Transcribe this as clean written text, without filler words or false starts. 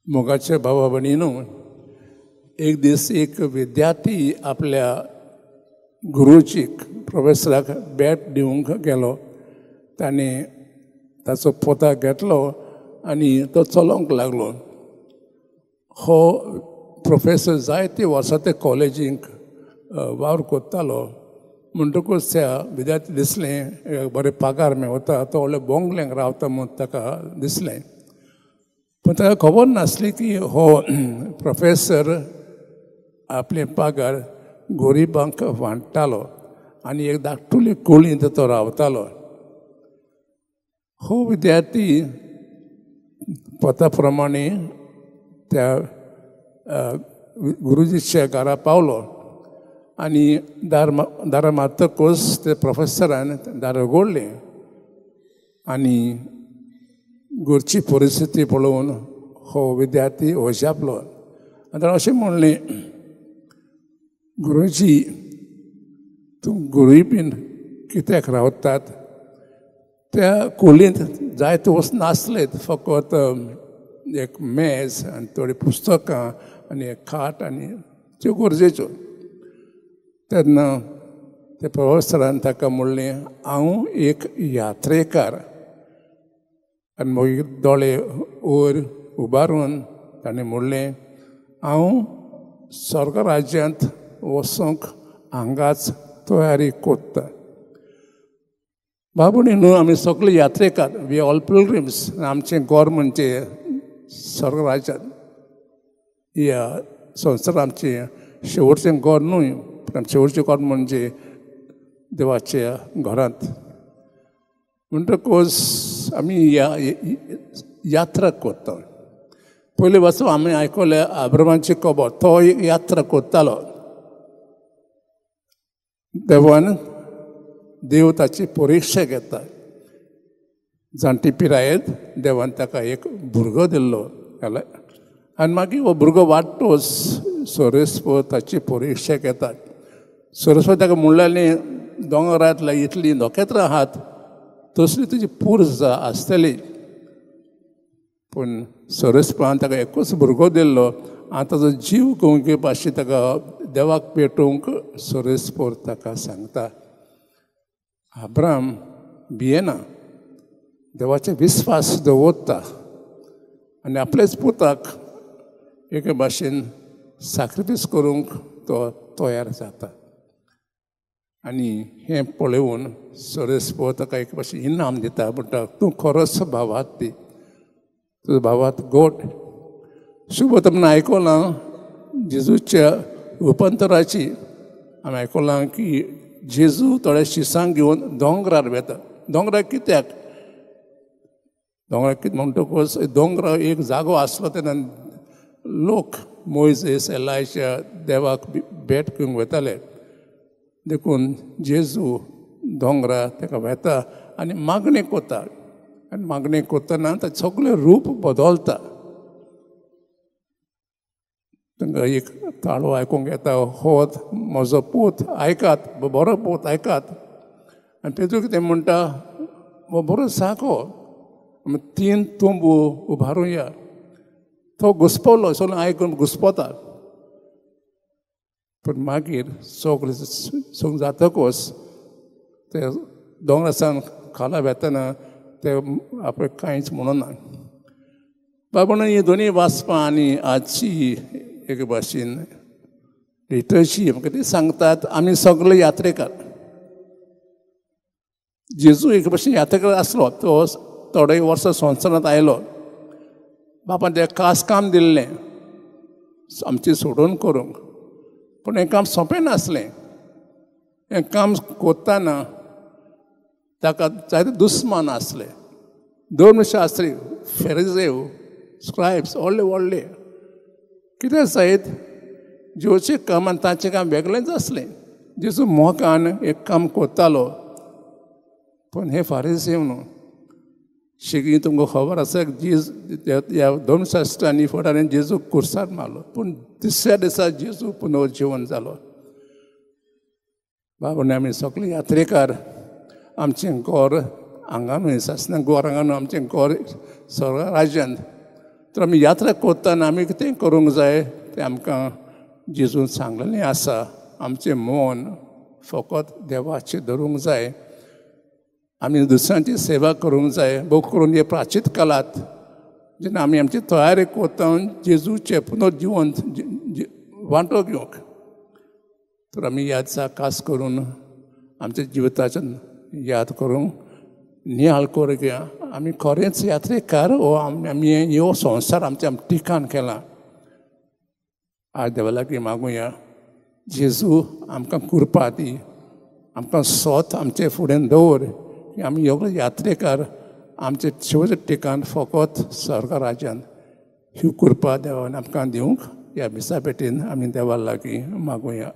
मोगाचे भावा भयणीनो, एक दीस एक विद्यार्थी आपल्या गुरुजीक प्रोफेसराक भेट दिवंक गेलो. ताणें ताचो पोता घेतलो आनी तो चलोवंक लागलो. हो प्रोफेसर जायते वर्सां ते कॉलेजींक वावर करतालो. म्हणटकूच त्या विद्यार्थी दिसलें बरें पगार मेवता, तो व्हडले बोंगल्यांक रावता म्हूण ताका दिसलें. पूण ताका खबर नासली की हो प्रोफेसर आपले पगार गरिबांक वांट्टालो आनी एक धाकटुली कुळींत तो रावतालो. हो विद्यार्थी पता प्रमाणे त्या गुरुजीच्या घरा पावलो आनी दार मारतकूच ते प्रोफेसरान दार उगडलें आनी घरची परिस्थिती पळोवन हो विद्यार्थी ओजापलो आनी ताणें अशें म्हणलें, गुरुजी तूं गरिबीन कित्याक रावतात? त्या कुलींत जायते वस्त नासलेत, फकत एक मेज आनी थोडीं पुस्तकां आनी एक खाट आनी त्यो गरजेच्यो. तेन्ना त्या प्रोफेसरान ताका म्हणलें, हांव एक यात्रेकार. आनी मागीर दोळे वयर उबारून ताणें म्हणलें, हांव स्वर्ग राज्यांत वचूंक हांगाच तयारी करता. बाबुणी न्हू, आमी सगळे यात्रेकार, we all pilgrims. आमचें घर म्हणजे स्वर्ग राज्यांत. ह्या संवसार आमचें शेवटचें घर न्हय, पूण शेवटचें घर म्हणजे देवाच्या घरांत. म्हणटकूच आमी यात्रा करता. पयले पासून आमी आयकलें आब्रामाची खबर, तो एक यात्रा करतालो. देवान देव ताची परिक्षा घेता. जाणटी पिरायेंत देवान ताका एक भुरगो दिल्लो आनी मागीर हो भुरगो वाडटोच सोरेस्पोर ताची परिक्षा घेता. सोरेस्पोर ताका म्हणलें, दोंगरांतल्या इतलीं नखेत्रां आहात तसली तुजी पुर्ज आसतली. पूण सोरेस्पोरान ताका एकूच भुरगो दिल्लो आनी ताचो जीव गंगे भाशेन ताका देवाक पेटोवंक सोरेस्पोर ताका सांगता. आब्राम भियेना, देवाचे विस्वास दवरता आनी आपलेच पुताक एके भाशेन साक्रिफीस करूंक तो तयार जाता. आनी हें पळोवन सोरेस्पोर ताका एक भाशेन इनाम दिता, म्हणटा तूं खरोच भावात ती, तुजो भावात गोड. शुभ तुमकां आयकलां जेजूच्या रुपांतराची. आमी आयकलां की जेजू थोड्या शिसांक घेवन दोंगरार वेता. दोंगरार कित्याक? दोंगरार कितें म्हणटकूच दोंगरार एक जागो आसलो तेन्ना लोक मोयजेस एलायच्या देवाक भेट घेवंक वताले. देखून जेजू दोंगरा ताका वेता आनी मागणें करता. आनी मागणें करतना ताचें सगळें रूप बदलता. तांकां एक ताळो आयकूंक येता, हो म्हजो पूत आयकात, बरो पूत आयकात. आनी तेजू कितें म्हणटा, हो बरो साको, आमी 3 तंबू उबारुया. तो घुसपलो, सगळें आयकून घुसपता. पूण मागीर सगळें सगळें जातकूच ते दोंगरा सावन खाला वेतना ते आपणें कांयच म्हणना. बाबा ही दोनूय वाचपां आनी आजची एके भाशेन लिटरची म्हाका ती सांगतात आमी सगळे यात्रेकार. जेजू एके भाशेन यात्रेकार आसलो, तो थोडे वर्सां संवसारांत आयलो. बापान तेका खास काम दिल्लें आमचें सोडून करूंक. पूण हें काम सोंपें नासलें. हें काम करतना ताका जायते दुस्मान आसले, धर्मशास्त्री, फेरिजेव, स्क्रायब्स, व्हडले व्हडले. कितें जायत जेवचें काम आनी ताचें काम वेगळेंच आसलें. जेजू मोगान एक काम करतालो, पूण हे फारिजेव न्हू. शिगीं तुमकां खबर आसा, जेजू ह्या धर्मशास्त्रांनी फुडारान जेजू कुर्सार मारलो, पूण तिसऱ्या दिसा जेजू पुनर्जिवन जालो. बाबा आमी सगळे यात्रेकार. आमचें घर हांगा न्हय, सासना घर हांगा न्हय, आमचें घर स्वर्ग राज्यांत. तर आमी यात्रा करतना आमी कितें करूंक जाय तें आमकां जेजून सांगलेलें आसा. आमचें मन फकत देवाचें धरूंक जाय, आमी दुसऱ्यांची सेवा करूंक जाय. भोव करून हे प्राचीत काळांत जेन्ना आमी आमची तयारी करता जेजूचें पुनर्जिवन वांटो घेवंक, तर आमी याद दिसा खास करून आमच्या जिविताच्यान याद करूंक नियाळ करूया. आमी खरेंच यात्रेकार हो आमी ह्यो संवसार आमच्या ठिकाण केलां. आज देवा लागीं मागुया, जेजू आमकां कृपा दी, आमकां सोत आमचे फुडें दवर की आमी योग्य यात्रेकार, आमचें शेवटचें ठिकाण फकत स्वर्ग राज्यान. ही कृपा देवान आमकां दिवंक ह्या मिसा भेटेन आमी देवा लागीं मागुया.